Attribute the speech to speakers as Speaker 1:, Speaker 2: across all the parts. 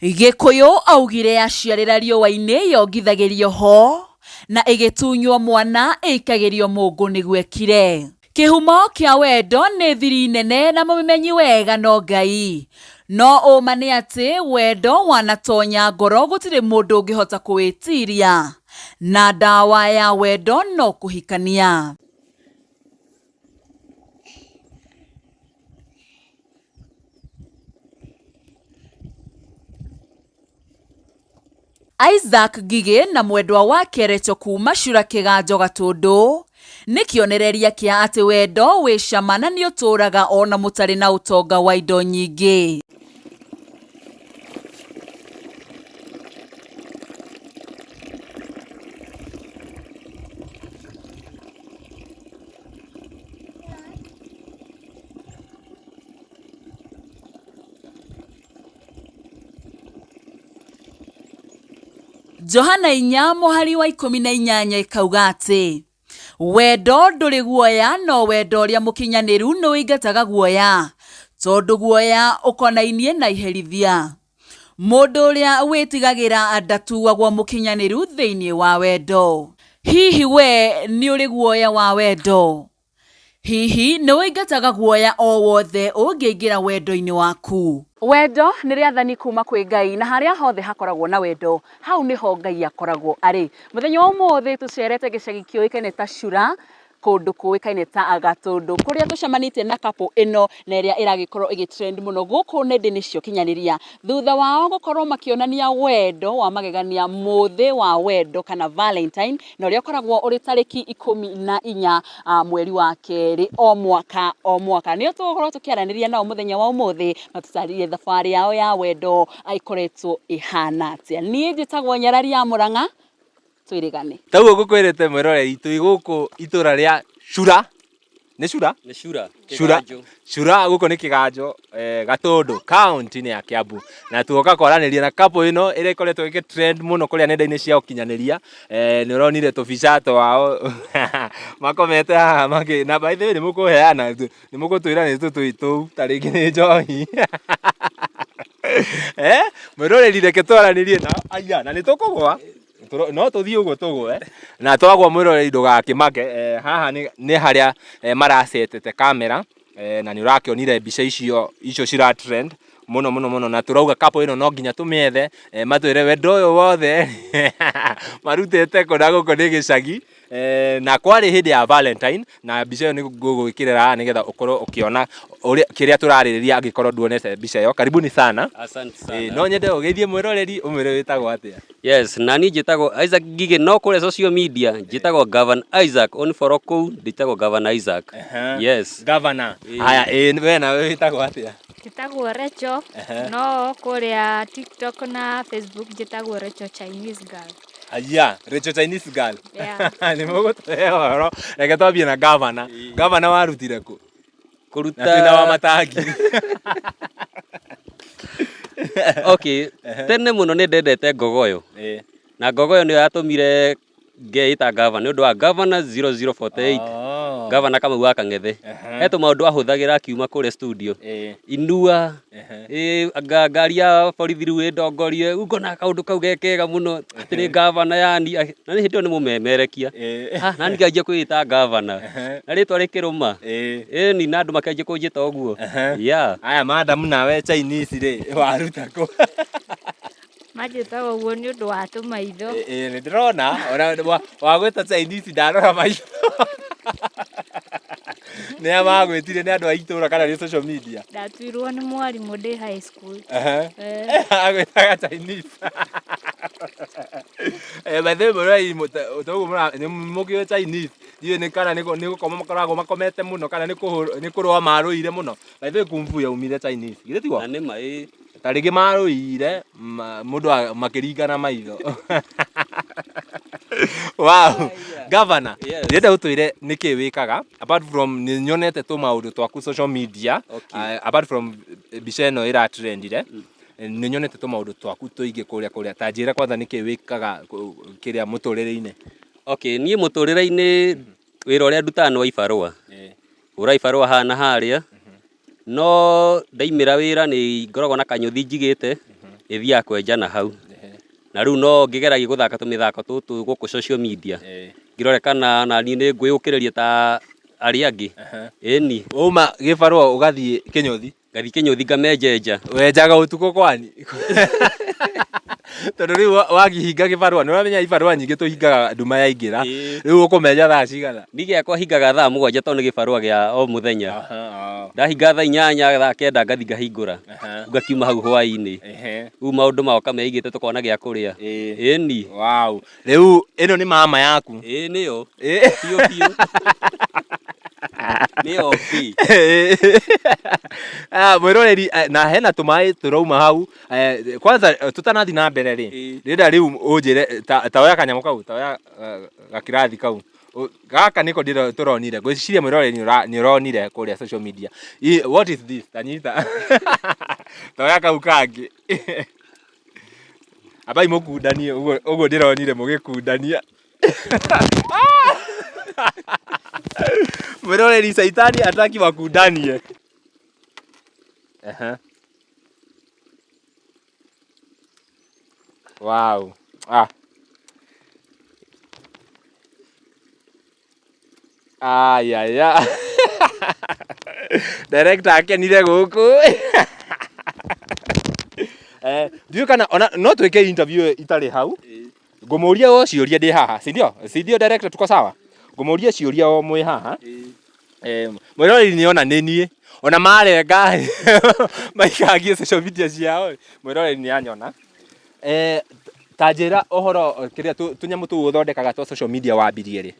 Speaker 1: Gĩkũyũ augire yaciarĩra riũa-inĩ yongithagĩrio ho na ĩgĩtunywo mwana ĩikagĩrio mũngũ nĩguo ĩkire. Kĩhumo kĩa wendo nĩ thiri nene na mũmĩmenyi wega no Ngai. No ũma nĩ atĩ wendo wanatonya ngoro gũtirĩ mũndũ ũngĩhota kũwĩtiria. Na ndawa ya wendo no kũhikania. Isaac Ngigĩ na mwendwa wake Recho kuuma Cura Kĩganjo Gatũndũ nĩ kĩonereria kĩa atĩ wendo wĩ cama na nĩ ũtũũraga ona mũtarĩ na ũtonga wa indo nyingĩ. Johana inya mũhari wa 18 ĩkauga atĩ wendo ndũrĩ guoya no wendo ũrĩa mũkinyanĩru nĩ ũingataga guoya tondũ guoya ũkonainie na iherithia. Mũndũ ũrĩa wĩtigagĩra ndatuagwo mũkinyanĩru thĩinĩ wa wendo. Hihi we nĩ ũrĩ guoya wa wendo? Hihi nĩ ũingataga guoya o wothe ũngĩingĩra wendo-inĩ waku? Wendo nĩ rĩathani kuma kwĩ Ngai na harĩa hothe hakoragwo na wendo, hau nĩho Ngai akoragwo arĩ. Mũthenya wa ũmũthĩ tũcerete gĩcagi kĩũĩkaine ta Cura, kũndũ kũĩkaine ta Gatũndũ, kũrĩa tũcemanĩtie na couple ĩno na ĩrĩa ĩragĩkorwo ĩgĩ trend mũno gũkũ nenda-inĩ cia ũkinyanĩria, thutha wao gũkorwo makĩonania wendo wa magegania mũthĩ wa wendo kana Valentine, na ũrĩa ũkoragwo ũrĩ tarĩki 14 mweri wa kerĩ o mwaka o mwaka. Nĩo tũgũkorwo tũkĩaranĩria nao mũthenya wa ũmũthĩ matũtarĩrie thabarĩ yao ya wendo ĩkoretwo ĩhana atĩa. Niĩ njĩtagwo Nyarari ya Mũrang'a, twĩrĩgane.
Speaker 2: Taguo ngũkwĩrĩte mwĩroreri twĩ gũkũ itũra rĩa Cura. Nĩ Cura?
Speaker 3: Nĩ Cura.
Speaker 2: Cura. Cura gũkũ nĩ Kĩganjo, Gatũndũ, kaunti-inĩ ya Kiambu. Na tuoka kwaranĩria na couple ĩno ĩrĩa ĩkoretwo ĩgĩ trend mũno kũrĩa nenda-inĩ cia ũkinyanĩria. Nĩ ũronire tũbica twao makomete haha makĩ, na by the way nĩ mũkũheana, nĩ mũgũtwĩra nĩ tũtũĩ tũu, ta rĩngĩ nĩ njohi. Mwĩroreri reke twaranĩrie nao, aya na nĩ tũkũgwa. No tũthiĩ ũguo tũgwe na twagwa mwĩroreri ndũgakĩmake. Haha nĩ harĩa maracetete kamera na nĩ ũrakĩonire mbica icio icio cira trend mũno mũno mũno, na tũrauga couple ĩno no nginya tũmĩethe matwĩre wendo ũyũ wothe marutĩte kũ, na gũkũ nĩ gĩcagi. Na kwarĩ hĩndĩ ya Valentine, na mbica ĩyo nĩ ngũgwĩkĩrĩra haha nĩgetha ũkorwo ũkĩona ũrĩa kĩrĩa tũrarĩrĩria angĩkorwo nduonete mbica ĩyo. Karibuni sana.
Speaker 3: Asante sana.
Speaker 2: No nyende ũgeithie mwĩroreri ũmwĩre wĩtagwo atĩa.
Speaker 3: Yes, na niĩ njĩtagwo Isaac Ngigĩ, no kũrĩa social media njĩtagwo Gavana Isaac, ũniboro kũu ndĩtagwo Gavana Isaac. Yes.
Speaker 2: Gavana. Haya, we nawe wĩtagwo atĩa?
Speaker 4: Njĩtagwo Rachel, no kũrĩa TikTok na Facebook njĩtagwo Rachel Chinese Girl.
Speaker 2: Aya, Rachel Chinese Girl.
Speaker 4: Yeah.
Speaker 2: Nĩ mũgũtũhe ũhoro. Reke twambie na gavana. Gavana warutire kũ?
Speaker 3: Kũruta
Speaker 2: Na twĩna wa matangi.
Speaker 3: Okay, tene mũno nĩ ndendete ngogoyo. Na ngogoyo nĩyo yatũmire ngeĩta gavana nĩ ũndũ wa gavana 0048.
Speaker 2: Oh.
Speaker 3: Gavana Kamau wa Kang'ethe. He tũmaũndũ ahũthagĩra akiuma kũrĩa studio. Inua, ĩ anga ngari ya borithi rĩu ĩndongorie, rĩu ngona kaũndũ kau ge kega mũno, atĩ nĩ gavana yani, na niĩ hĩndĩ ĩyo nĩ mũmemerekia. Ah, nani ngĩanjia kwĩĩta gavana, na rĩtwa rĩkĩrũma. Ĩni na andũ makĩanjia kũnjĩta ũguo. Yeah.
Speaker 2: Aya madam, nawe Chinese rĩ, waruta kũ?
Speaker 4: Manjĩtaga ũguo nĩ ũndũ wa tũmaitho.
Speaker 2: Ĩĩ nĩ ndĩrona ona wagwĩta Chinese ndarora maitho. Nĩ a magwĩtire, nĩ andũ a itũra kana nĩ social media?
Speaker 4: Ndatuirwo nĩ mwarimũ ndĩ high school.
Speaker 2: Agwĩtaga Chinese. By the way, mũrori toguo nĩ mũkĩũĩ Chinese, ndiũĩ nĩ kana nĩ gũkoma makoragwo makomete mũno kana nĩ kũrũa marũire mũno. By the way, kung fu yaumire Chinese. Githĩ tiguo?
Speaker 3: Na nĩ ma ĩĩ.
Speaker 2: Ta rĩngĩ marũire mũndũ makĩringana maitho. Wow. Governor, ndĩrenda ũtwĩre nĩkĩ wĩkaga apart from nĩ nyonete tũmaũndũ twaku social media, apart from mbica ĩno ĩra trendire, nĩ nyonete tũmaũndũ twaku tũingĩ kũrĩa kũrĩa. Ta njĩra kwanza nĩkĩ wĩkaga kĩrĩa mũtũrĩre-inĩ.
Speaker 3: Okay, niĩ mũtũrĩre-inĩ wĩra ũrĩa ndutaga nĩ wa ibarũa. Hũra ibarũa haha na harĩa, no ndaimĩra wĩra nĩ ngoragwo na kanyũthi njigĩte. Ĩthiaga kwenja na hau. Na rĩu no ngĩgeragia gũthaka tũmĩthako tũtũ gũkũ social media. Ngĩrore kana naniĩ nĩ ngwĩyũkĩrĩria ta arĩa angĩ. Ĩni.
Speaker 2: Wauma gĩbarũa ũgathiĩ kĩnyũthi?
Speaker 3: Ngathiĩ kĩnyũthi ngamenjenja.
Speaker 2: Wenjaga ũtukũ kwani? Tondũ rĩu wakihinga gĩbarũa, nĩ ũramenya ibarũa nyingĩ tũhingaga nduma yaingĩra. Rĩu ũkũmenja thaa cigana?
Speaker 3: Niĩ gĩakwa hingaga thaa 7 tondũ nĩ gĩbarũa gĩa o mũthenya. Ndahinga thaa 8, thaa 9 ngathiĩ ngahingũra. Ngakiuma hau hwaĩ-inĩ. Rĩu maũndũ magoka meigĩte tũkona gĩa kũrĩa. Ĩni.
Speaker 2: Wow. Rĩu ĩno nĩ mama yaku?
Speaker 3: Ĩĩ nĩyo. Biũ biũ. Nĩyo bi.
Speaker 2: Ah, mwĩroreri na hena tũmaĩ tũrauma hau. Kwanza tũtanathiĩ na mbere rĩ, ndĩrenda rĩu ũnjĩre ta oya kanyamũ kau, ta oya gakirathi kau. Gaka nĩko tũronire, ngwĩciria mwĩroreri nĩ ũronire kũrĩa social media. What is this? Ta nyita. Ta oya kau kangĩ. Ambai mũkundanie ũguo ũguo ndĩronire mũgĩkundania. Mwĩroreri caitani ataki makundanie. Ehe. Wow. Ah. Ayaya. Director akenire gũkũ. Ndiũĩ kana ona no twĩke interview ĩyo itarĩ hau. Ngũmũria o ciũria ndĩ haha, si ndio? Si ndio director, tuko sawa? Ngũmũria ciũria o mwĩ haha. Mwĩroreri nĩ ona nĩ niĩ. Ona marenga maikangie social media ciao, mwĩroreri nĩ anyona. Ta njĩra ũhoro kĩrĩa tũnyamũ tũu ũthondekaga twa social media wambirie rĩ?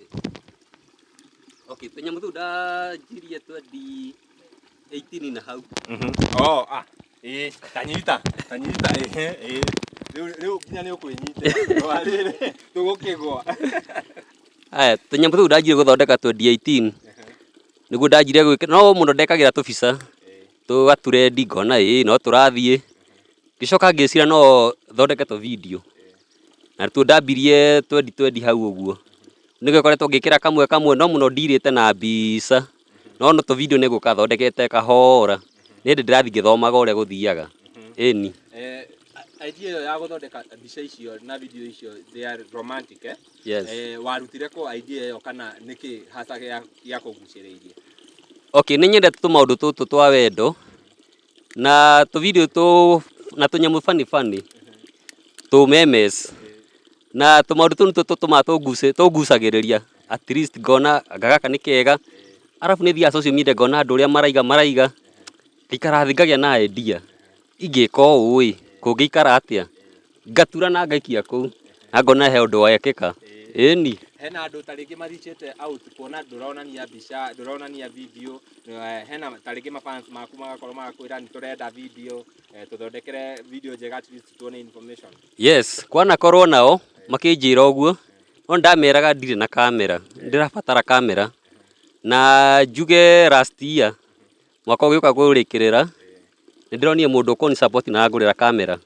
Speaker 3: Okay, tũnyamũ tũu ndanjirie 2018 na hau.
Speaker 2: Oh, ah, ĩĩ, tanyita, tanyita, ĩĩ, ĩĩ. Rĩu rĩu nginya nĩ ũkwĩnyitĩra. Warĩrĩ, tũgũkĩgwa.
Speaker 3: Aya, tũnyamũ tũu ndanjirie gũthondeka 2018. Nĩguo ndanjirie gwĩka, no mũno ndekagĩra tũbica, tũgaturendi ngona ĩĩ no tũrathiĩ. Ngĩcoka ngĩciria no thondeke tũ video. Na tuo ndambirie 2020 hau ũguo. Nĩguo ngoretwo ngĩkĩra kamwe kamwe no mũno ndirĩte na mbica. No no tũ video nĩ gũka thondekete kahora. Nĩ hĩndĩ ndĩrathiĩ ngĩthomaga ũrĩa gũthiaga. Ĩni.
Speaker 2: Idea ĩyo ya gũthondeka mbica icio na video icio, they are romantic, eh?
Speaker 3: Yes.
Speaker 2: Warutire kũ idea ĩyo kana nĩkĩ hasa gĩakũgucĩrĩirie?
Speaker 3: Okay, nĩ nyendete tũmaũndũ tũtũ twa wendo na tũ video tũ na tũnyamũ funny funny, tũ memes na tũmaũndũ tũu nĩtuo tũtũmaga tũngucagĩrĩria, at least ngona anga gaka nĩ kega, arabu nĩ thiaga social media ngona andũ ũrĩa maraiga maraiga, ngaikara thĩ ngagĩa na idea, ingĩka ũũ ĩ, kũngĩikara atĩa, ngatura na ngaikia kũu na ngona he ũndũ wekĩka, ĩni.
Speaker 2: Hena andũ ta rĩngĩ marichĩte out kuona ndũronania mbica, ndũronania video, hena ta rĩngĩ mafans maku magakorwo magakwĩra nĩ tũrenda video, tũthondekere video njega at least tuone information.
Speaker 3: Yes, kwanakorwo nao makĩnjĩra ũguo, no ndameraga ndirĩ na kamera, ndĩrabatara kamera, na njuge last year, mwaka ũgĩũka kũrĩkĩrĩra, nĩ ndĩronire mũndũ ũkũni support na angũrĩra kamera,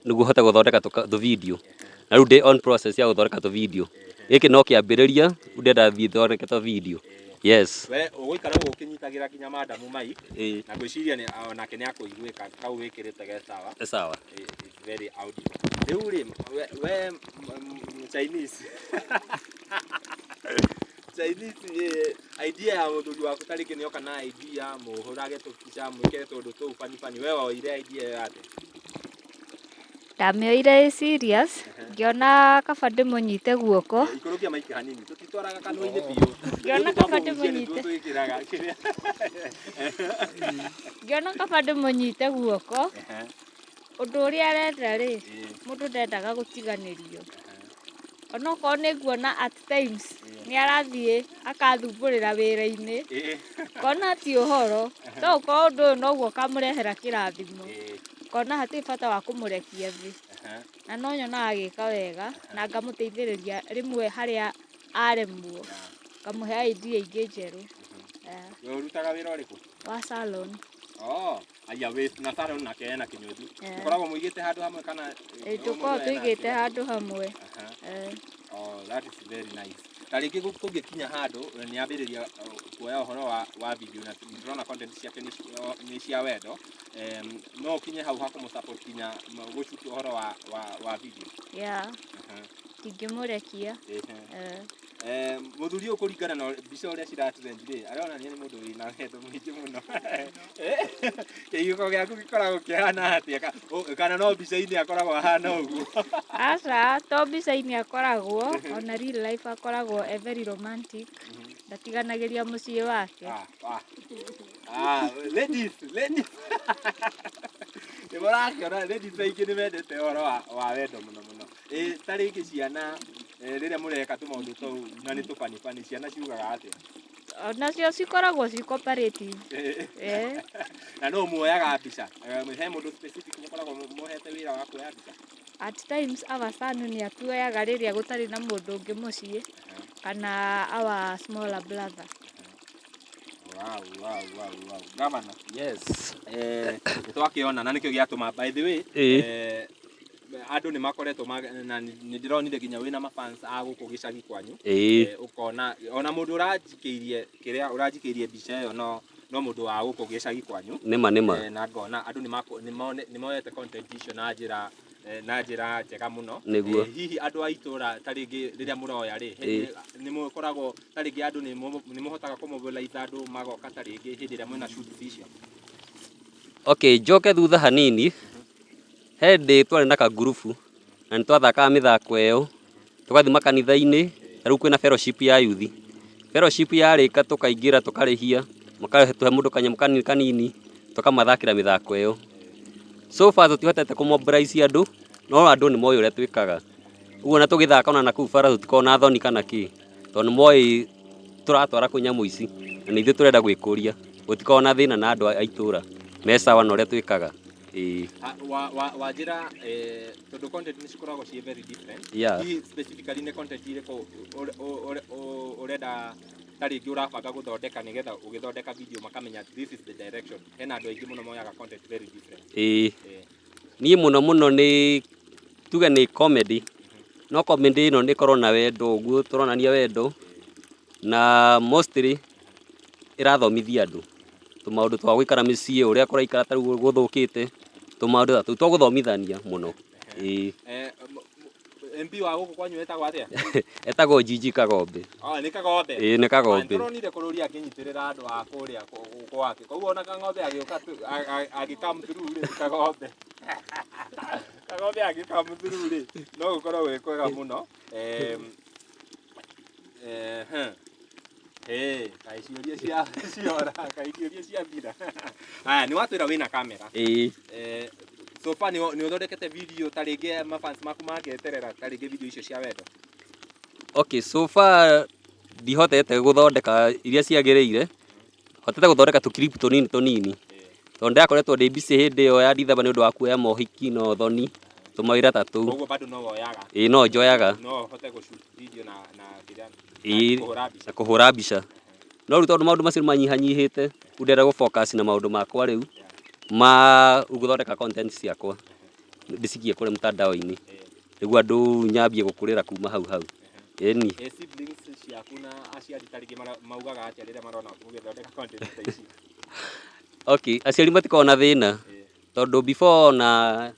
Speaker 3: nĩguo hote gũthondeka tũ video, na rĩu ndĩ on process ya gũthondeka tũ video, gĩkĩ no kĩambĩrĩria, rĩu ndĩrenda thiĩ thondeke tũ video, yes.
Speaker 2: We ũgũikara ũguo ũkĩnyitagĩra nginya madamu mic na ngwĩciria nĩ onake nĩ akũiguĩka kau wĩkĩrĩte ge sawa.
Speaker 3: Sawa.
Speaker 2: It's very audible. Rĩu rĩ, we Chinese Chinese, idea ya mũthuri waku ta rĩngĩ nĩoka na idea mũhũrage tũbica mwĩkĩre tũndũ tũu funny funny, we woire idea ĩyo atĩa?
Speaker 4: Ndamĩoire ĩ serious, ngĩona kaba ndĩmũnyite guoko.
Speaker 2: Ikũrũkia maiki hanini, tũtitwaraga kanua-inĩ biũ.
Speaker 4: Ngĩona kaba ndĩmũnyite.
Speaker 2: Twĩkĩraga kĩrĩa.
Speaker 4: Ngĩona kaba ndĩmũnyite guoko. Ũndũ ũrĩa arenda rĩ, mũndũ ndendaga gũtiganĩrio. Onokorwo nĩ nguona at times nĩ arathiĩ akathumbũrĩra wĩra-inĩ, ngona ti ũhoro, no ũkorwo ũndũ ũyũ noguo ũkamũrehera kĩrathimo. Ngona hatirĩ bata wa kũmũrekia thĩ. Na no nyonaga agĩka wega na ngamũteithĩrĩria rĩmwe harĩa aremwo, ngamũhe idea ingĩ njerũ.
Speaker 2: We ũrutaga wĩra ũrĩkũ?
Speaker 4: Wa salon.
Speaker 2: Oh, aya wĩ na salon nake ena kĩnyũthi. Mũkoragwo mũigĩte handũ hamwe kana?
Speaker 4: Tũkoragwo tũigĩte handũ hamwe.
Speaker 2: Oh, that is very nice. Ta rĩngĩ kũngĩkinya handũ nĩ ambĩrĩria Kuoya ũhoro wa video na ndĩrona content ciake nĩ cia wendo, no ũkinye hau ha kũmũ support nginya gũ shoot ũhoro wa video?
Speaker 4: Yeah, ndingĩmũrekia.
Speaker 2: Mũthuri ũyũ, kũringana na mbica ũrĩa ciratrend rĩ, aronania nĩ mũndũ wĩna wendo mũingĩ mũno. Kĩhiko gĩaku gĩkoragwo kĩhana atĩa? Kana no mbica-inĩ akoragwo ahana ũguo?
Speaker 4: Aca, to mbica-inĩ akoragwo, ona real life akoragwo e very romantic, ndatiganagĩria mũciĩ wake.
Speaker 2: Ah, ah. Ah, ladies, ladies. Nĩ mũrakĩona ladies aingĩ nĩ mendete ũhoro wa wendo mũno mũno. Ĩ ta rĩngĩ ciana, rĩrĩa mũreka tũmaũndũ tũu na nĩ tũbanibani, ciana ciugaga atĩa?
Speaker 4: Onacio cikoragwo ci cooperative.
Speaker 2: Na no muoyaga mbica? He mũndũ specific mũkoragwo mũhete wĩra wa kuoya mbica?
Speaker 4: At times our son nĩ atuoyaga rĩrĩa gũtarĩ na mũndũ ũngĩ mũciĩ, kana our smaller brother.
Speaker 2: Wow. Governor.
Speaker 3: Yes.
Speaker 2: Nĩ twakĩona na nĩkĩo gĩatũma, by the way, andũ nĩ makoretwo na nĩ ndĩronire nginya wĩna mafans a gũkũ gĩcagi kwanyu. Ũkona ona mũndũ ũranjikĩirie kĩrĩa ũranjikĩirie mbica ĩyo no mũndũ wa gũkũ gĩcagi kwanyu.
Speaker 3: Nĩma nĩma.
Speaker 2: Na ngona andũ nĩ moete content icio na njĩra njega mũno.
Speaker 3: Nĩguo.
Speaker 2: Hihi andũ a itũra ta rĩngĩ rĩrĩa mũroya rĩ, nĩ mũkoragwo ta rĩngĩ andũ nĩ mũhotaga kũmobilize andũ magoka ta rĩngĩ hĩndĩ ĩrĩa mwĩna shoots icio?
Speaker 3: Okay, njoke thutha hanini. He hĩndĩ twarĩ na kangurubu na nĩ twathakaga mĩthako ĩyo, tũgathiĩ makanitha-inĩ, ta rĩu kwĩna fellowship ya youth. Fellowship yarĩka tũkaingĩra, tũkarĩhia, makatũhe mũndũ kanyamũ kanini kanini, tũkamathakĩra mĩthako ĩyo. So far tũtihotete kũ mobilize andũ, no andũ nĩ moĩ ũrĩa twĩkaga. Ũguo na tũgĩthaka ona nakũu bara tũtikoragwo na thoni kana kĩ, tondũ nĩ moĩ tũratwara kũ nyamũ ici na nĩ ithuĩ tũrenda gwĩkũria. Gũtikoragwo na thĩna na andũ a itũra, me sawa na ũrĩa twĩkaga. Ĩĩ.
Speaker 2: Wa njĩra, tondũ content nĩ cikoragwo ciĩ very different, hihi specifically nĩ content irĩkũ ũrenda ta rĩngĩ ũrabanga gũthondeka, nĩgetha ũgĩthondeka video makamenya this is the direction? Hena andũ aingĩ mũno moyaga content very different.
Speaker 3: Ĩĩ. Niĩ mũno mũno nĩ tuge nĩ comedy, no comedy ĩno nĩ ĩkorwo na wendo, ũguo tũronania wendo, na mostly ĩrathomithia andũ tũmaũndũ twa gũikara mĩciĩ, ũrĩa kũraikara ta rĩu gũthũkĩte, tũmaũndũ ta tũu twa gũthomithania mũno. Ĩĩ.
Speaker 2: MP wa gũkũ kwanyu etagwo atĩa?
Speaker 3: Etagwo Gigi Kagombe.
Speaker 2: Oh, nĩ Kagombe?
Speaker 3: Ĩĩ, nĩ Kagombe.
Speaker 2: Tũronire kũrũria akĩnyitĩrĩra andũ a kũrĩa gwake, koguo ona Kang'ombe agĩũka agĩ come through rĩ, Kagombe agĩ come through rĩ, no gũkorwo gwĩ kwega mũno. Kaĩ ciũria cia ciora, kaĩ ciũria ciathira. Haya, nĩ watwĩra wĩna kamera.
Speaker 3: Ĩĩ.
Speaker 2: So far nĩ ũthondekete video ta rĩngĩ mafans maku mangeterera ta rĩngĩ video icio cia wendo?
Speaker 3: Okay, so far ndihotete gũthondeka iria ciagĩrĩire, hotete gũthondeka tũ clip tũnini tũnini, tondũ ndĩrakoretwo ndĩ busy hĩndĩ ĩyo ya Dithemba nĩ ũndũ wa kuoya mohiki na ũthoni, tũmawĩra ta tũu.
Speaker 2: Koguo bado no woyaga?
Speaker 3: Ĩĩ, no njoyaga.
Speaker 2: No ũhote gũ shoot video na kĩrĩa na
Speaker 3: Ĩĩ.
Speaker 2: kũhũra mbica?
Speaker 3: Na kũhũra mbica, no rĩu tondũ maũndũ macio nĩ manyihanyihĩte, rĩu ndĩrenda gũ focus na maũndũ makwa rĩu ma rĩu gũthondeka content ciakwa, ndĩcikie kũrĩa mtandao-inĩ nĩguo andũ nyambie gũkũrĩra kuma hau hau, ĩni.
Speaker 2: Siblings ciaku na aciari ta rĩngĩ maugaga atĩa rĩrĩa marona ũgĩthondeka content ta ici?
Speaker 3: Okay, aciari matikoragwo na thĩna, tondũ before na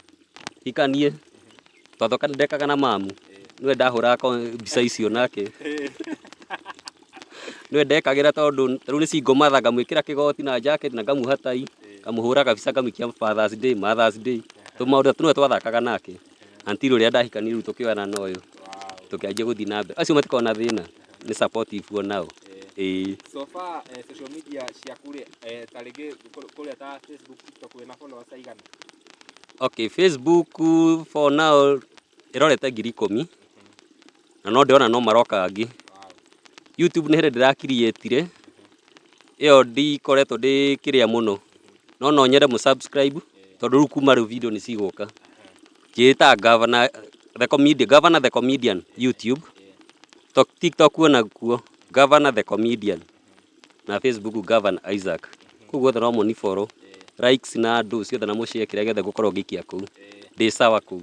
Speaker 3: hikanie twathondekaga na mamu, nĩwe ndahũraga mbica icio nake, nĩwe ndekagĩra, tondũ ta rĩu nĩ single mother, ngamwĩkĩra kĩgoti na jacket na ngamuoha tai, ngamũhũra kabica, ngamũikia Father's Day, Mother's Day, tũmaũndũ ta nĩwe twathakaga nake until ũrĩa ndahikanirie, rĩu tũkĩoyana na ũyũ, tũkĩanjia gũthiĩ na mbere. Acio matikoragwo na thĩna, nĩ supportive onao, ĩĩ.
Speaker 2: So far, social media ciaku rĩ, ta rĩngĩ kũrĩa ta Facebook, TikTok, wĩna followers aigana?
Speaker 3: Okay, Facebook for now ĩrorete 10,000 na no ndĩrona no maroka angĩ. YouTube nĩ hĩndĩ ndĩra-create-ire, ĩyo ndikoretwo ndĩ kĩrĩa mũno, no no nyende mũ subscribe, tondũ rĩu kuma rĩu video nĩ cigũka. Njĩtaga Governor the Comedian, Governor the Comedian YouTube, TikTok onakuo Governor the Comedian, na Facebook Governor Isaac. Kũu guothe no mũni follow, likes na andũ ciothe na mũshare kĩrĩa gĩothe ngũkorwo ngĩikia kũu. Ndĩ sawa kũu.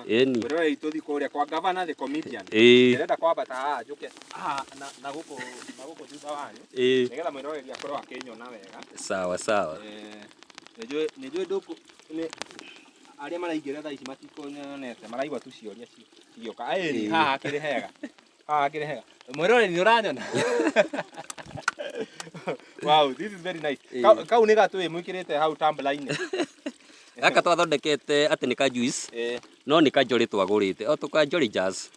Speaker 3: Ĩni.
Speaker 2: Mwĩroreri tũthiĩ kũrĩa kwa Governor the Comedian.
Speaker 3: Ĩĩ.
Speaker 2: Ndĩrenda kwambata haha njũke haha na gũkũ na gũkũ thutha wanyu
Speaker 3: Ĩĩ.
Speaker 2: nĩgetha mwĩroreri akorwo akĩnyona wega.
Speaker 3: Sawa sawa.
Speaker 2: Nĩnjũĩ ndũkũ nĩ arĩa maraingĩra thaa ici matikũnyonete, maraigua tu ciũria cigĩũka. Ĩni, haha hakĩrĩ hega, haha hakĩrĩ hega. Mwĩroreri, nĩ ũranyona? Wow, this is very nice. Kau nĩ gatũĩ mwĩkĩrĩte hau tumbler-inĩ?
Speaker 3: Gaka twathondekete atĩ nĩ ka juice, no nĩ kanjorĩ twagũrĩte o tũkanjorĩ jazz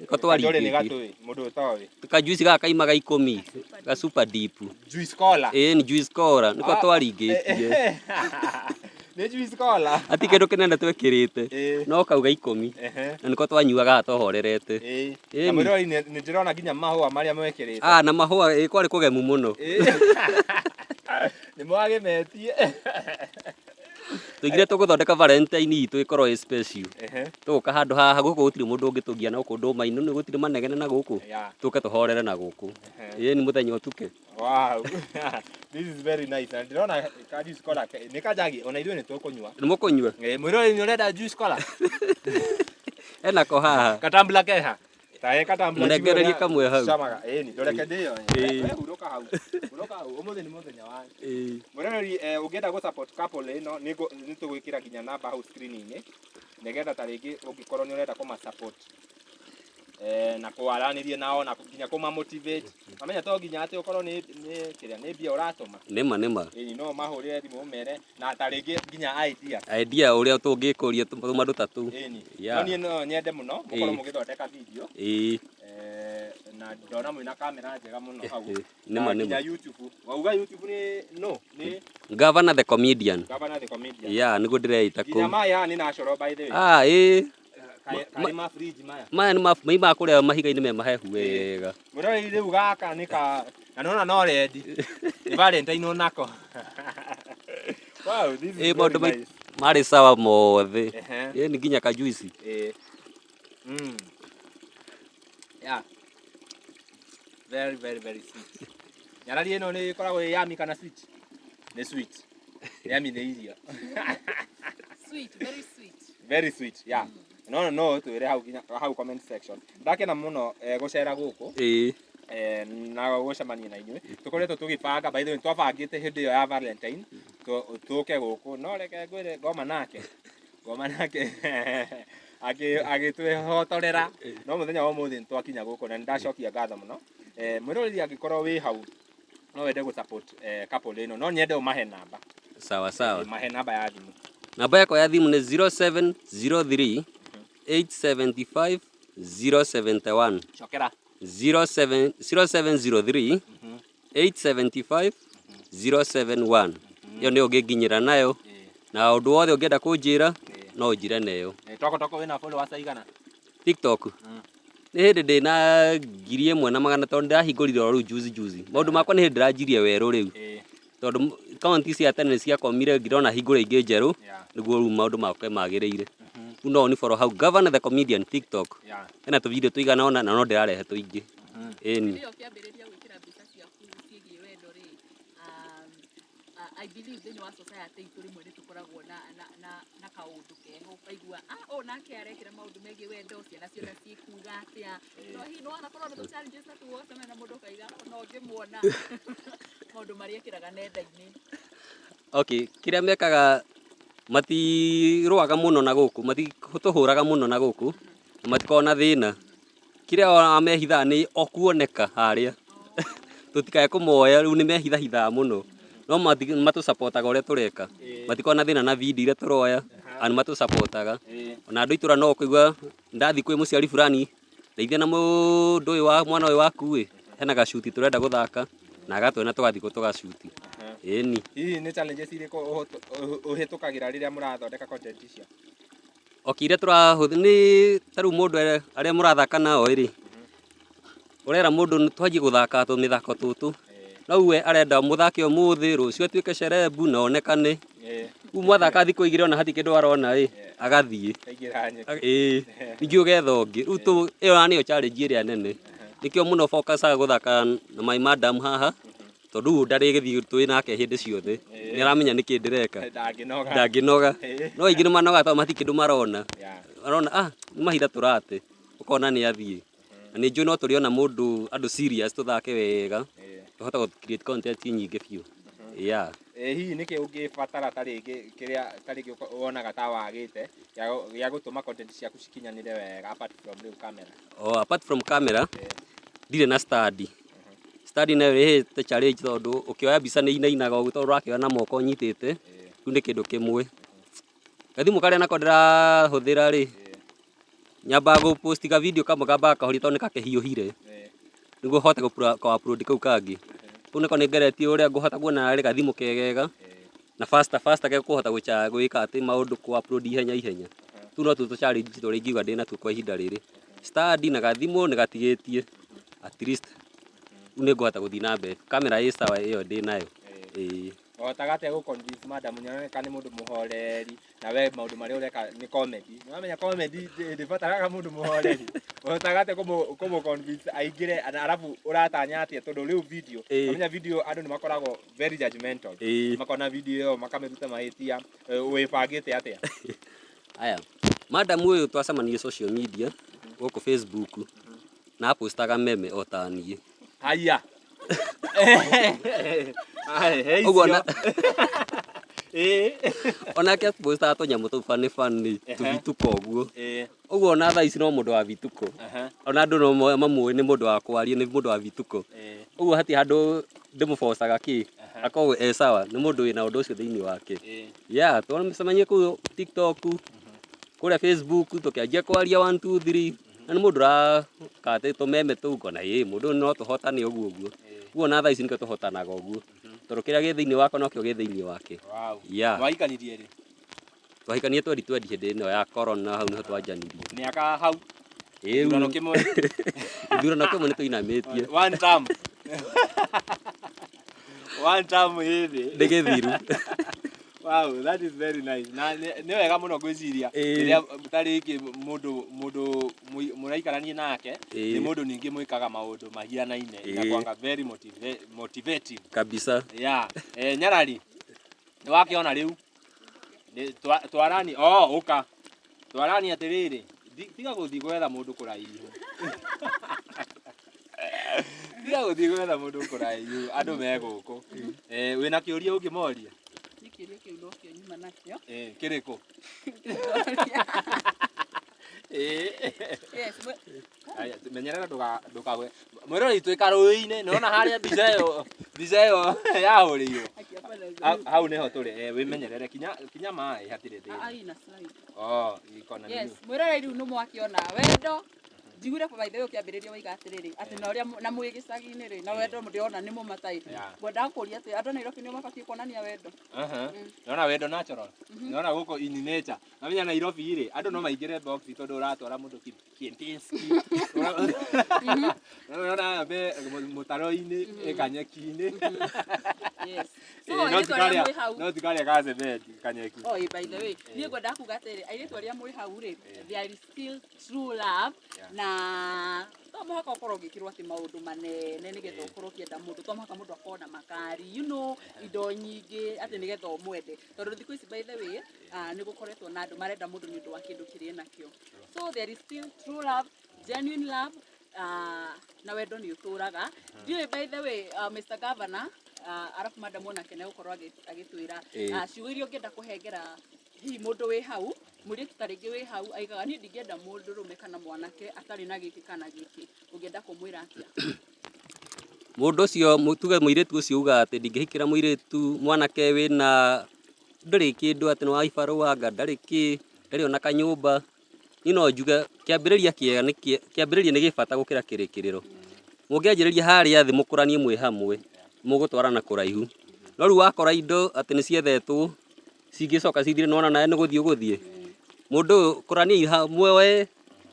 Speaker 3: nĩko.
Speaker 2: Kanjorĩ nĩ
Speaker 3: Twaringĩtie.
Speaker 2: Gatũĩ mũndũ ũtoĩ.
Speaker 3: Ka juice gaka kaimaga 10, ga super deep.
Speaker 2: Juice cola.
Speaker 3: Ĩĩ, nĩ juice cola nĩko twaringĩtie.
Speaker 2: Nĩ juice cola.
Speaker 3: Ati kĩndũ kĩnene twĩkĩrĩte, no kau ga 10, na nĩko twanyuaga haha tũhorerete.
Speaker 2: Na mwĩroreri, nĩ ndĩrona nginya mahũa marĩa mwekĩrĩte.
Speaker 3: Ah, na mahũa, ĩ kwarĩ kũgemu mũno.
Speaker 2: Nĩ mwagĩmetie.
Speaker 3: Tũigire tũgũthondeka Valentine itũ ĩkorwo ĩ special. Tũgũka handũ haha gũkũ gũtirĩ mũndũ ũngĩtũgia na gũkũ ndũma-inĩ nĩ gũtirĩ manegene na gũkũ. Tũke tũhorere na gũkũ. Ĩĩ, nĩ mũthenya ũtuke.
Speaker 2: Wow, this is very nice. Na ndĩrona ka juice cola nĩ kanjagi, ona ithuĩ nĩ tũkũnyua.
Speaker 3: Nĩ mũkũnyua?
Speaker 2: Mwĩroreri, nĩ ũrenda juice cola?
Speaker 3: Enako haha.
Speaker 2: Katambula keha tae katambula.
Speaker 3: Mũnengererie kamwe hau.
Speaker 2: Camaga. Ĩni, ndoreke ndĩyo.
Speaker 3: Ĩĩ.
Speaker 2: We hurũka hau, hurũka hau, ũmũthĩ nĩ mũthenya wanyu. Mwĩroreri, ũngĩenda gũ support couple ĩno, nĩ tũgwĩkĩra nginya namba hau screen-inĩ, nĩgetha ta rĩngĩ ũngĩkorwo nĩ ũrenda kũma support na kwaranĩria nao na nginya kũma motivate, mamenya to nginya atĩ ũkorwo nĩ kĩrĩa nĩ mbia ũratũma.
Speaker 3: Nĩma nĩma.
Speaker 2: Ĩni, no mahũrĩre thimũ ũmere na ta rĩngĩ nginya idea.
Speaker 3: Idea ũrĩa tũngĩkũria tũmaũndũ ta tũu.
Speaker 2: Ĩni. No niĩ no nyende mũno mũkorwo mũgĩthondeka video, na ndona mwĩna kamera njega mũno hau.
Speaker 3: Nĩma.
Speaker 2: Na
Speaker 3: Nĩma.
Speaker 2: nginya YouTube, wauga YouTube nĩ no nĩ
Speaker 3: Governor the Comedian.
Speaker 2: Governor the Comedian.
Speaker 3: Yeah, nĩguo ndĩreita
Speaker 2: Nginya
Speaker 3: kũu.
Speaker 2: maĩ haha nĩ natural, by the way.
Speaker 3: Ah, ĩĩ.
Speaker 2: Karĩ ma fridge maya?
Speaker 3: Maya nĩ maimaga kũrĩa mahiga-inĩ me mahehu wega.
Speaker 2: Mwĩroreri, rĩu gaka nĩ ka na nona no rendi nĩ Valentine onako. Wow, this is
Speaker 3: Ĩĩ,
Speaker 2: very
Speaker 3: maũndũ
Speaker 2: nice.
Speaker 3: Marĩ sawa mothe. Ĩĩ, nĩ nginya kajuici.
Speaker 2: Ĩĩ. Yeah. Very very very sweet. Nyarari ĩno nĩ ĩkoragwo ĩ yummy kana sweet? Nĩ sweet. Yummy nĩ irio.
Speaker 1: Sweet, very sweet.
Speaker 2: Very sweet, yeah. No twĩre hau nginya hau comment section. Ndakena mũno gũcera gũkũ na gũcemania na inyuĩ. Tũkoretwo tũgĩbanga, by the way, twabangĩte hĩndĩ ĩyo ya Valentine tũke gũkũ, no reke ngwĩre, ngoma nake agĩtwĩhotorera, no mũthenya wa ũmũthĩ nĩ twakinya gũkũ na nĩ ndacokia ngatho mũno. Mwĩroreri, angĩkorwo wĩ hau no wende gũ support couple ĩno, no nyende ũmahe namba.
Speaker 3: Sawa sawa.
Speaker 2: Mahe namba ya thimũ.
Speaker 3: Namba yakwa ya thimũ nĩ 0703 875 071.
Speaker 2: Cokera.
Speaker 3: 07 0703 875 071, ĩyo nĩyo ũngĩnginyĩra nayo, na ũndũ wothe ũngĩenda kũnjĩra no ũnjĩre nayo.
Speaker 2: Toko toko wĩna followers aigana?
Speaker 3: TikTok nĩ hĩndĩ ndĩ na 1,100, tondũ ndĩrahingũrire o rĩu juzi juzi. Maũndũ makwa nĩ hĩndĩ ndĩranjirie werũ rĩu, tondũ kaunti cia tene nĩ ciakomire, ngĩrona hingũre ingĩ njerũ nĩguo rĩu maũndũ makwa magĩrĩire. Rĩu no ũni follow hau, Governor the Comedian TikTok. Hena tũvideo tũigana ũna na no ndĩrarehe tũingĩ, ĩni.
Speaker 1: Rĩrĩa ũkĩambĩrĩria gwĩkĩra mbica ciaku ciĩgiĩ wendo rĩ, I believe thĩinĩ wa society itũ rĩmwe nĩ tũkoragwo na kaũndũ keho, ũkaigua, ah, ũyũ nake arekĩra maũndũ megiĩ wendo, ciana ciothe ciĩkuga atĩa? No hihi nĩ wanakorwo na tũ challenges ta tũu, ũgacemania na mũndũ ũkaiga ona ũngĩmuona maũndũ marĩa ekĩraga nenda-inĩ?
Speaker 3: Okay, kĩrĩa mekaga, matirũaga mũno na gũkũ, matitũhũraga mũno na gũkũ, na matikoragwo na thĩna. Kĩrĩa ona mehithaga nĩ o kuoneka harĩa tũtikae kũmoya, rĩu nĩ mehithahithaga mũno, no matũcapotaga ũrĩa tũreka. Matikoragwo na thĩna na video iria tũroya, na nĩ matũcapotaga. Ona andũ a itũra no ũkũigua ndathiĩ kwĩ mũciari fulani, ndeithia na mũndũ ũyũ wa mwana ũyũ waku ĩ, hena gacuti tũrenda gũthaka, na agatwĩra tũgathiĩ tũgacuti. Ĩni.
Speaker 2: Hihi nĩ challenges irĩkũ ũhĩtũkagĩra rĩrĩa mũrathondeka content icio?
Speaker 3: Okay, iria tũrahũthĩra nĩ ta rĩu mũndũ arĩa mũrathaka nao rĩ, ũrera mũndũ twanjie gũthaka tũmĩthako tũtũ, no we arenda mũthake ũmũthĩ, rũciũ atuĩke celeb na onekane. Rĩu mwathaka thikũ 2 ona hatirĩ kĩndũ arona ĩ, agathiĩ.
Speaker 2: Kaingĩra nyeki.
Speaker 3: Ĩĩ, ningĩ ũgetha ũngĩ. Rĩu ĩyo nĩyo challenge ĩrĩa nene. Nĩkĩo mũno focusaga gũthaka na my madam haha, tondũ rĩu ndarĩgĩthiĩ twĩ nake hĩndĩ ciothe. Nĩ aramenya nĩkĩ ndĩreka.
Speaker 2: Ndangĩnoga.
Speaker 3: Ndangĩnoga. No aingĩ nĩ manogaga tondũ matirĩ kĩndũ marona. Arona ah nĩ mahinda tũrate, ũkona nĩ athiĩ. Na nĩ njũĩ no tũrĩona mũndũ andũ serious tũthake wega, tũhote gũ create content nyingĩ biũ. Yeah.
Speaker 2: Ĩ hihi nĩkĩ ũngĩbatara ta rĩngĩ kĩrĩa ta rĩngĩ wonaga ta wagĩte gĩa gũtũma content ciaku cikinyanĩre wega apart from rĩu camera?
Speaker 3: Oh, apart from camera, ndirĩ na stand. Stand nayo ĩhete challenge tondũ ũkĩoya mbica nĩ inainaga ũguo tondũ ũrakĩoya na moko ũnyitĩte, kĩu nĩ kĩndũ kĩmwe. Gathimũ karĩa nako ndĩrahũthĩra rĩ, nyambaga gũ post ka video kamwe kambaga kahoria tondũ nĩ kakĩhiũhire, nĩguo hote gũ upload kau kangĩ. Kau nako nĩ ngeretie ũrĩa ngũhota kuona arĩ gathimũ kegega, na faster faster gekũhota gwĩka atĩ maũndũ kũ upload ihenya ihenya. Tũu no tuo tũ challenge tũrĩa ingiuga ndĩnatuo kwa ihinda rĩrĩ. Stand na gathimũ nĩ gatigĩtie at least rĩu nĩ ngũhota gũthiĩ na mbere. Kamera ĩ sawa ĩyo ndĩnayo. Ĩĩ.
Speaker 2: Ũhotaga atĩa gũ convince madam? Nĩaroneka nĩ mũndũ mũhoreri na we maũndũ marĩa ũreka nĩ comedy. Nĩwamenya comedy ndĩbataraga mũndũ mũhoreri. Ũhotaga atĩa kũmũ convince aingĩre arabu ũratanya atĩa tondũ rĩu video, wamenya video andũ nĩ makoragwo very judgmental. Makona video ĩyo makamĩruta mahĩtia. Wĩbangĩte atĩa?
Speaker 3: Aya, madam ũyũ twacemanirie social media gũkũ Facebook na apostaga meme o ta niĩ.
Speaker 2: Haya.
Speaker 3: Ũguo onake apostaga tũnyamũ tũu funny funny, tũbituko ũguo. Ũguo ona thaa ici no mũndũ wa bituko. Ona andũ no mamũĩ nĩ mũndũ wa kwaria, nĩ mũndũ wa bituko. Ũguo hatirĩ handũ ndĩmũbocaga kĩ, akoragwo e sawa, nĩ mũndũ wĩna ũndũ ũcio thĩinĩ wake. Yeah, twacemanirie kũu TikTok, kũrĩa Facebook, tũkĩanjia kwaria 1 2 3, na nĩ mũndũ ũraka atĩ tũmeme tũu ngona ĩ mũndũ ũyũ no tũhotane ũguo ũguo. Ũguo ona thaa ici nĩkĩo tũhotanaga ũguo, tondũ kĩrĩa gĩ thĩinĩ wakwa nokĩo gĩ thĩinĩ wake. Yeah.
Speaker 2: Mwahikanirie rĩ?
Speaker 3: Twahikanirie 2020 hĩndĩ ĩno ya corona, hau nĩho twanjanirie.
Speaker 2: Mĩaka hau?
Speaker 3: Ĩĩ.
Speaker 2: Gĩthurano kĩmwe.
Speaker 3: Gĩthurano kĩmwe nĩ tũinamĩtie.
Speaker 2: One term. One term ĩthĩ.
Speaker 3: Nĩ gĩthiru.
Speaker 2: Wow, that is very nice. Na nĩ wega mũno ngwĩciria rĩrĩa ta rĩngĩ mũndũ mũraikarania nake nĩ mũndũ ningĩ mwĩkaga maũndũ mahianaine, inakuanga very motivative.
Speaker 3: Kabisa.
Speaker 2: Yeah. Nyarari, nĩ wakĩona rĩu? Twarani, oh, ũka. Twarani atĩrĩrĩ, tiga gũthiĩ gwetha mũndũ kũraihu. Tiga gũthiĩ gwetha mũndũ kũraihu, andũ me gũkũ. Wĩna kĩũria ũngĩmoria?
Speaker 1: Nĩ kĩũria kĩu nokĩo nyuma nakĩo.
Speaker 2: Kĩrĩkũ?
Speaker 1: Yes,
Speaker 2: Aya, menyerera ndũkagwe. Mwĩroreri twĩ karũĩ-inĩ, nĩwona harĩa mbica ĩyo, mbica ĩyo yahũrĩirwo. Hau nĩho tũrĩ, wĩmenyerere kinya maĩ hatirĩ thĩna.
Speaker 1: Ina slide.
Speaker 2: Oh, iko na
Speaker 1: Yes,
Speaker 2: nini.
Speaker 1: mwĩroreri rĩu nĩ mwakĩona wendo. Njiguire by the way ũkĩambĩrĩria waiga atĩrĩrĩ, atĩ na ũrĩa na mwĩ gĩcagi-inĩ rĩ, na wendo ndĩrona nĩ mũmatai. Ngwendaga kũria atĩ andũ a Nairobi nĩo mabatiĩ kuonania wendo.
Speaker 2: Nĩwona wendo natural. Nĩwona gũkũ in nature. Namenya Nairobi rĩ, andũ no maingĩre box tondũ ũratwara mũndũ Kempinski. Ũrona ambe mũtaro-inĩ, kanyeki-inĩ.
Speaker 1: Yes. So, airĩtu arĩa mwĩ hau.
Speaker 2: No ti karĩa ga cement kanyeki.
Speaker 1: Oh, by the way, niĩ ngwendaga kuga atĩrĩrĩ, airĩtu arĩa mwĩ hau rĩ, there is still true love, na to mũhaka ũkorwo ũgĩkĩrwo atĩ maũndũ manene nĩgetha ũkorwo ũkĩenda mũndũ, to mũhaka mũndũ akorwo na makari, you know, indo nyingĩ atĩ nĩgetha ũmwende. Tondũ thikũ ici by the way, nĩ gũkoretwo na andũ marenda mũndũ nĩ ũndũ wa kĩndũ kĩrĩa enakĩo. So there is still true love, genuine love, na wendo nĩ ũtũraga. Ndiũĩ by the way, Mr. Governor, arabu madam onake nĩ egũkorwo agĩtwĩra, ciugo iria ũngĩenda kũhengera hihi mũndũ wĩ hau, mũirĩtu ta rĩngĩ wĩ hau aigaga niĩ ndingĩenda mũndũrũme kana mwanake atarĩ na gĩkĩ kana gĩkĩ, ũngĩenda kũmwĩra atĩa?
Speaker 3: Mũndũ ũcio, tuge mũirĩtu ũcio ugaga atĩ ndingĩhikĩra mũirĩtu mwanake wĩna ndũrĩ kĩndũ atĩ nĩ wa ibarũa anga ndarĩ kĩ, ndarĩ ona kanyũmba. Niĩ no njuge kĩambĩrĩria kĩega nĩ kĩambĩrĩria nĩ gĩbata gũkĩra kĩrĩkĩrĩro. Mũngĩanjĩrĩria harĩa thĩ mũkũranie mwĩ hamwe, mũgũtwarana kũraihu. No rĩu wakora indo atĩ nĩ ciethetwo, cingĩcoka cithire nĩwona nawe nĩ gũthiĩ ũgũthiĩ. Mũndũ ũyũ kũraniai hamwe we,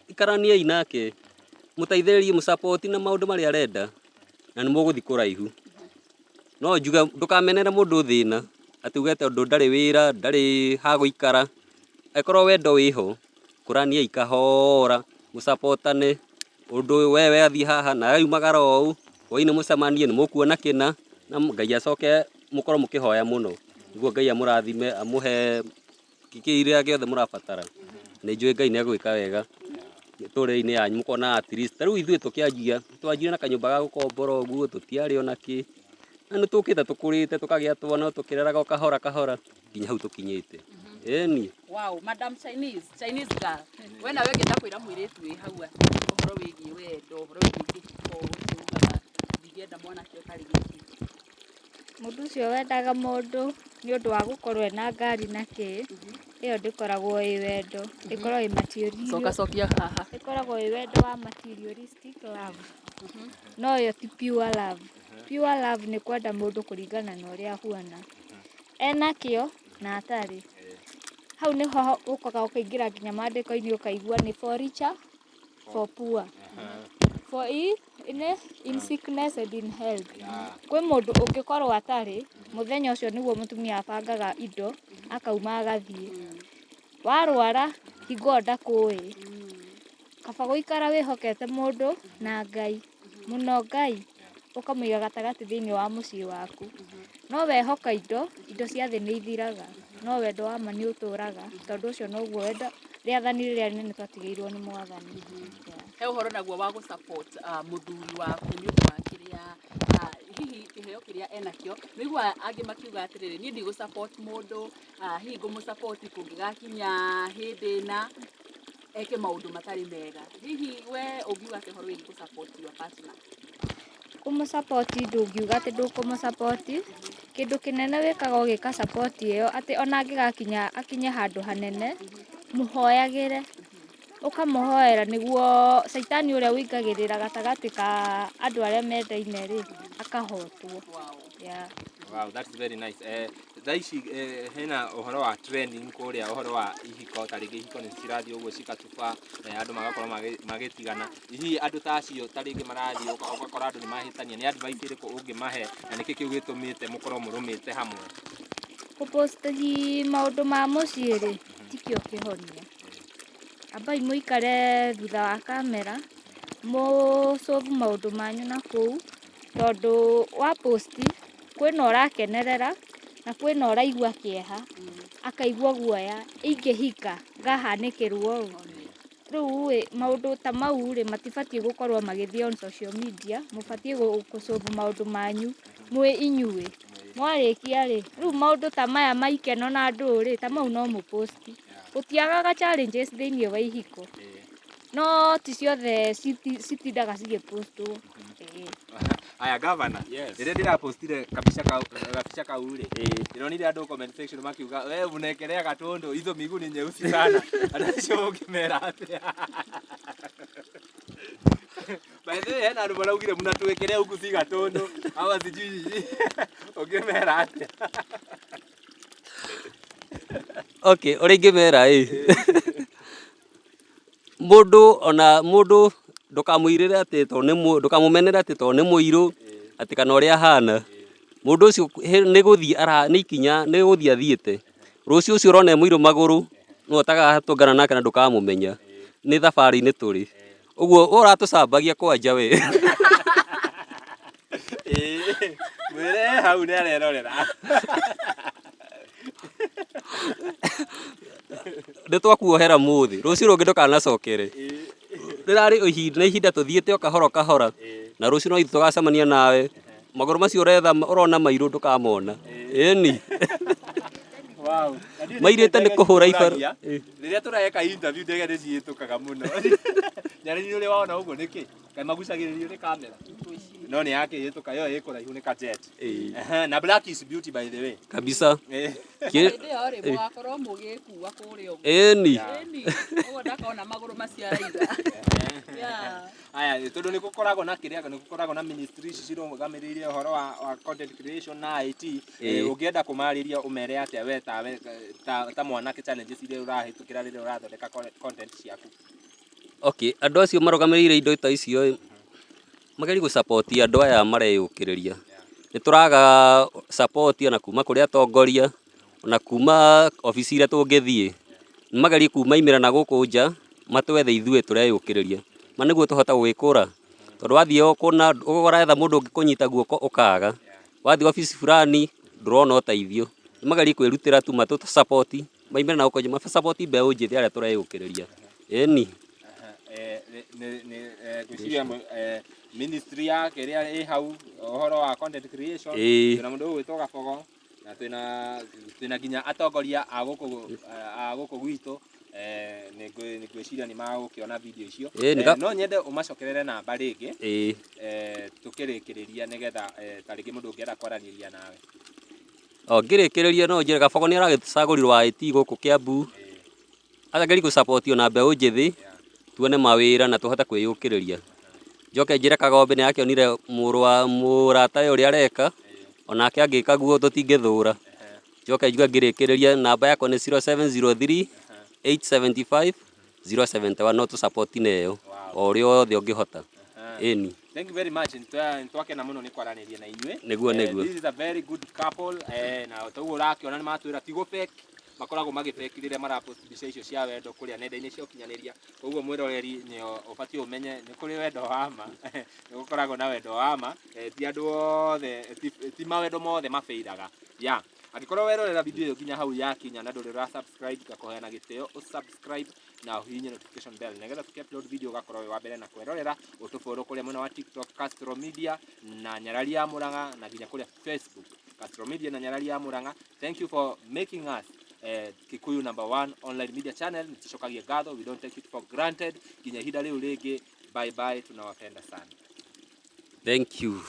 Speaker 3: ikaraniai nake, mũteithĩrĩrie, mũ support na maũndũ marĩa arenda, na nĩ mũgũthiĩ kũraihu. No njuge ndũkamenere mũndũ thĩna, atĩ uge tondũ ndarĩ wĩra, ndarĩ ha gũikara. Angĩkorwo wendo wĩho, kũraniai kahora, mũsapotane, ũndũ ũyũ we wathiĩ haha nawe umagara ũũ, hwainĩ mũcemanie nĩ mũkuona kĩna, na Ngai acoke mũkorwo mũkĩhoya mũno, nĩguo Ngai amũrathime amũhe kĩrĩa gĩothe mũrabatara. Nĩ njũĩ Ngai nĩ egwĩka wega mĩtũrĩre-inĩ yanyu mũkona at least ta rĩu ithuĩ tũkĩanjia twanjire na kanyũmba ga gũkombora ũguo tũtiarĩ ona kĩ na nĩ tũkĩte tũkũrĩte tũkagĩa twana tũkĩreraga o kahora kahora nginya hau tũkinyĩte. Ĩni.
Speaker 1: Wow, Madam Chinese, Chinese girl. We nawe ũngĩenda kwĩra mũirĩtu wĩ hau atĩ ũhoro wĩgiĩ wendo, ũhoro wĩgiĩ kĩhiko, ũcio ugaga ndingĩenda mwanake ũtarĩ gĩkĩ.
Speaker 4: Mũndũ ũcio wendaga mũndũ nĩ ũndũ wa gũkorwo ena ngari na kĩ, ĩyo ndĩkoragwo ĩ wendo, ĩkoragwo ĩ material,
Speaker 1: Coka cokia haha.
Speaker 4: ĩkoragwo ĩ wendo wa materialistic love, no ĩyo ti pure love. Pure love nĩ kwenda mũndũ kũringana na ũrĩa ahuana, enakĩo na atarĩ. Hau nĩho ũkaga ũkaingĩra nginya mandĩko-inĩ ũkaigua nĩ for richer for poor for in sickness and in health. Kwĩ mũndũ ũngĩkorwo atarĩ, mũthenya ũcio nĩguo mũtumia abangaga indo akauma agathiĩ. Warwara hingo ĩyo ndakũĩ. Kaba gũikara wĩhokete mũndũ na Ngai, mũno Ngai, ũkamũiga gatagatĩ thĩinĩ wa mũciĩ waku. No wehoka indo, indo cia thĩ nĩ ithiraga, no wendo wa ma nĩ ũtũraga, tondũ ũcio noguo wendo, rĩathani rĩrĩa rĩnene twatigĩirwo nĩ Mwathani.
Speaker 1: He ũhoro naguo wa gũ support mũthuri waku nĩ ũndũ wa kĩrĩa hihi kĩheo kĩrĩa enakĩo. Nĩ ũiguaga angĩ makiuga atĩrĩrĩ, niĩ ndigũ support mũndũ, hihi ngũmũ support kũngĩgakinya hĩndĩ ĩna eke maũndũ matarĩ mega. Hihi we ũngiuga atĩa ũhoro wĩgiĩ gũ support your partner?
Speaker 4: Kũmũ support ndũngiuga atĩ ndũkũmũ support, kĩndũ kĩnene wĩkaga ũgĩka support ĩyo atĩ ona angĩgakinya akinye handũ hanene, mũhoyagĩre, ũkamũhoera nĩguo caitani ũrĩa ũingagĩrĩra gatagatĩ ka andũ arĩa mendaine rĩ, akahotwo. Yeah.
Speaker 2: Wow, that's very nice. Thaa ici hena ũhoro wa trending kũrĩa ũhoro wa ihiko, ta rĩngĩ ihiko nĩ cirathiĩ ũguo cikatuba, andũ magakorwo magĩtigana. Hihi andũ ta acio ta rĩngĩ marathiĩ ũgakora andũ nĩ mahĩtania, nĩ advice ĩrĩkũ ũngĩmahe na nĩkĩ kĩu gĩtũmĩte mũkorwo mũrũmĩte hamwe?
Speaker 4: Kũ post maũndũ ma mũciĩ rĩ, tikĩo kĩhonia. Ambai mũikare thutha wa kamera, mũ solve maũndũ manyu na kũu, tondũ wa post kwĩna ũrakenerera na kwĩna ũraigua kĩeha, akaigua guoya, ingĩhika ngahanĩkĩrwo ũũ. Rĩu ĩ maũndũ ta mau rĩ matibatiĩ gũkorwo magĩthiĩ on social media, mũbatiĩ gũ solve maũndũ manyu mwĩ inyuĩ. Mwarĩkia rĩ, rĩu maũndũ ta maya ma ikeno na ndũũ rĩ, ta mau no mũ post. Gũtiagaga challenges thĩiniĩ wa ihiko, no ti ciothe citindaga cigĩ post wo.
Speaker 2: Aya governor,
Speaker 3: Yes.
Speaker 2: rĩrĩa ndĩrapostire kabica kau rĩ, ndĩronire andũ comment section makiuga we unaekelea gatundu hizo miguu ni nyeusi sana. Andũ acio ũngĩmera atĩa? By the way, hena andũ maraugire mnatuwekelea huku si gatundu ama sijui ũngĩmera atĩa?
Speaker 3: Okay, ũrĩa ingĩmera ĩ, mũndũ ona mũndũ ndũkamũirĩre atĩ tondũ nĩ ndũkamũmenere atĩ tondũ nĩ mũirũ, atĩ kana ũrĩa ahana. Mũndũ ũcio nĩ gũthiĩ nĩ ikinya nĩ gũthiĩ athiĩte. Rũciũ ũcio ũrona e mũirũ magũrũ, nĩwe ũtagatũngana nake na ndũkamũmenya. Nĩ thabarĩ-inĩ tũrĩ. Ũguo ũratũcambagia kwanja we.
Speaker 2: Mwĩre hau nĩ arerorera.
Speaker 3: Nĩ twakuohera mũthĩ, rũciũ rũngĩ ndũkanacokere. Rĩrarĩ ihinda nĩ ihinda tũthiĩte o kahora o kahora, na rũciũ no ithuĩ tũgacemania nawe, magũrũ macio ũretha ũrona mairũ ndũkamona. Ĩni.
Speaker 2: Wow.
Speaker 3: Mairĩte nĩ kũhũra ibaro.
Speaker 2: Rĩrĩa tũreka interview ndege nĩ ciĩtũkaga mũno. Nyarĩri ũrĩa wona ũguo nĩkĩ? Kaĩ magucagĩrĩrio nĩ kamera? No nĩ yakĩhĩtũka yo ĩ kũraihu nĩ ka jet. Ehe, na black is beauty by the way.
Speaker 3: Kabisa.
Speaker 1: Hĩndĩ ĩyo rĩ mũgakorwo mũgĩkua kũrĩa ũguo.
Speaker 3: Ĩni.
Speaker 1: Ĩni, ũguo ndakona magũrũ macio araiga. Yeah.
Speaker 2: Aya, tondũ nĩ gũkoragwo na kĩrĩa nĩ gũkoragwo na ministry ici cirũgamĩrĩire ũhoro wa content creation na IT. Ũngĩenda kũmarĩria ũmere atĩa we tawe ta mwanake challenges iria ũrahĩtũkĩra rĩrĩa ũrathondeka content ciaku?
Speaker 3: Okay, andũ acio marũgamĩrĩire indo ta icio ĩ, magerie gũ support andũ aya mareyũkĩrĩria. Nĩ tũraga support ona kuma kũrĩ atongoria, ona kuma obici iria tũngĩthiĩ. Nĩ magerie kumaimĩra na gũkũ nja, matwethe ithuĩ tũreyũkĩrĩria. Ma nĩguo tũhote gwĩkũra. Tondũ wathiĩ o kũna ũretha mũndũ ũngĩkũnyita guoko ũkaga. Wathiĩ obici fulani ndũrona ũteithio. Nĩ magerie kwĩrutĩra tu matũ support. Maimĩre na gũkũ nja ma support mbeũ njĩthĩ arĩa tũreyũkĩrĩria. Ĩni.
Speaker 2: Ngwĩciria ministry ya kĩrĩa ĩ hau ũhoro wa content creation, twĩna mũndũ ũgwĩtwo Gabogo na twĩna nginya atongoria a gũkũ gwitũ, nĩ ngwĩciria nĩ magũkĩona video icio. No nyende ũmacokerere namba rĩngĩ tũkĩrĩkĩrĩria, nĩgetha ta rĩngĩ mũndũ ũngĩenda kwaranĩria nawe.
Speaker 3: O ngĩrĩkĩrĩria no njĩre Gabogo nĩ aragĩcagũrirwo IT gũkũ Kiambu, agerie gũ support ona mbeũ njĩthĩ tuone mawĩra na tũhote kwĩyũkĩrĩria. Njoke njĩre Kagombe nĩ akĩonire mũrũ wa mũratawe ũrĩa areka, onake angĩka guo tũtingĩthũra. Njoke njuge ngĩrĩkĩrĩria namba yakwa nĩ 0703 875 071, no tũ support na ĩyo o ũrĩa wothe ũngĩhota. Ĩni.
Speaker 2: Thank you very much. Nĩtwakena mũno nĩ kwaranĩria na inyuĩ.
Speaker 3: Nĩguo, nĩguo.
Speaker 2: This is a very good couple, na toguo ũrakĩona nĩ matwĩra ti gũ fake makoragwo magĩ fake rĩrĩa marapost mbica icio cia wendo kũrĩa nenda-inĩ cia ũkinyanĩria. Koguo mwĩroreri nĩ ũbatiĩ ũmenye nĩ kũrĩ wendo wa ma, nĩ gũkoragwo na wendo wa ma, ti andũ othe, ti mawendo mothe mabĩiraga. Yeah, angĩkorwo werorera video ĩyo nginya hau yakinya na ndũrĩ ũra subscribe, ngakũhoya na gĩtĩo ũsubscribe na ũhihinye notification bell nĩgetha tũkĩ upload video ũgakorwo wĩ wa mbere na kwĩrorera. Ũtũfollow kũrĩa mwena wa TikTok, Castro Media na Nyarari ya Murang'a, na nginya kũrĩa Facebook, Castro Media na Nyarari ya Murang'a. Thank you for making us Kikuyu number one online media channel. Nĩtũcokagia ngatho, we don't take it for granted. Nginya ihinda rĩu rĩngĩ, bye bye, tunawapenda sana.
Speaker 3: Thank you.